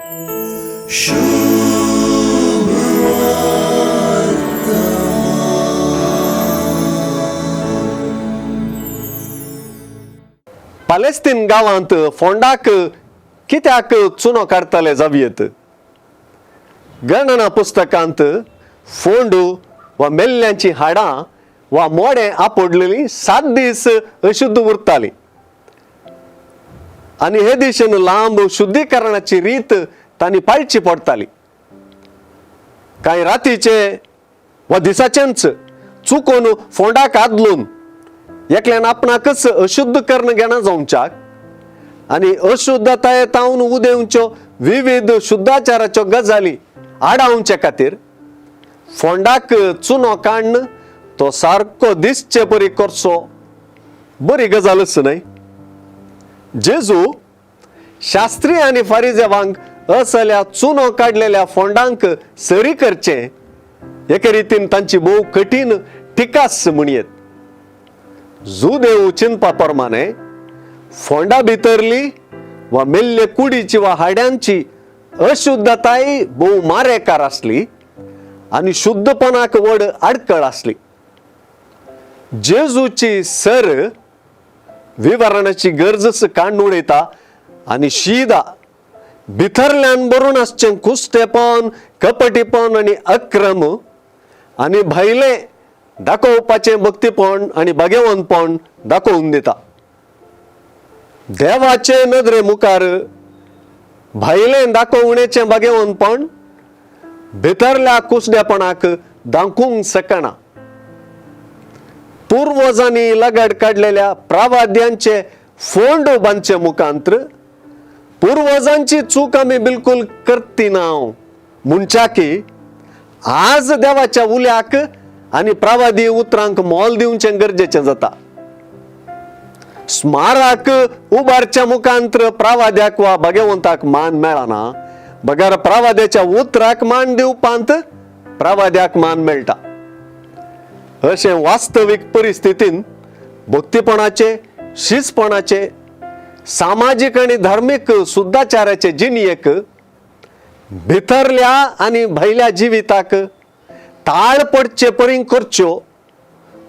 पालेस्तीन गांवांत फोंडाक कित्याक चुनो काडटाले जावयेत? गणना पुस्तकांत फोंडू वा मेल्ल्यांचीं हाडां वा मोडें आपडलेलीं 7 दीस अशुद्ध उरतालीं आनी हे दिशेन लांब शुद्धीकरणाची रीत तांणी पाळची पडटाली. कांय रातीचे वा दिसाचेंच चुकोन फोंडाक आदलून एकल्यान आपणाकच अशुद्ध कर्ण घेणा जावच्याक आनी अशुद्धताये तावन उदेवच्यो विविध शुद्धाचाराच्यो गजाली आडावचे खातीर फोंडाक चुनो काडून तो सारको दिसचे परी करचो बरी गजालच न्हय. जेजू शास्त्री आनी फारिजेवांक असल्या चुनो काडलेल्या फोंडांक सरी करचे एके रितीन तांची भोव कठीण टिकास म्हणयेत. जुदेव चिंतपा प्रमाणे फोंडा भितरली वा मेल्ले कुडीची वा हाड्यांची अशुद्धताय भोव मारेकार आसली आनी शुद्धपणाक व्हड आडकळ आसली. जेजूची सर विवरणाची गरजच काडून उडयता आनी शिदा भितरल्यान भरून आसचें कुस्तेपण, कपटीपण आनी अक्रम आनी भायलें दाखोवपाचें भक्तीपण आनी भाग्यवंतपण दाखोवन दिता. देवाचे नदरे मुखार भायलें दाखोवणेचें भाग्यवंतपण भितरल्या कुसडेपणाक दाखोवंक शकना. पुर्वजांनी लगड काडलेल्या प्रावाद्यांचे फोंड बांदचे मुखांत्र पुर्वजांची चूक आमी बिलकुल करती ना म्हणच्या की आज देवाच्या उल्याक आनी प्रावादी उतरांक मोल दिवचें गरजेचें जाता. स्मारक उबारच्या मुखांत्र प्रावाद्याक वा भाग्यवंताक मान मेळना, बगर प्रावाद्याच्या उतराक मान दिवपांत प्रावाद्याक मान मेळटा. अशें वास्तवीक परिस्थितीन भक्तीपणाचे, शिस्तपणाचे, सामाजीक आनी धार्मीक शुद्धाचाराचे जिणयेक भितरल्या आनी भायल्या जिविताक ताळ पडचे परी करच्यो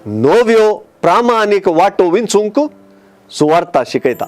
नव्यो प्रामाणीक वाटो विंचूंक सुवार्ता शिकयता.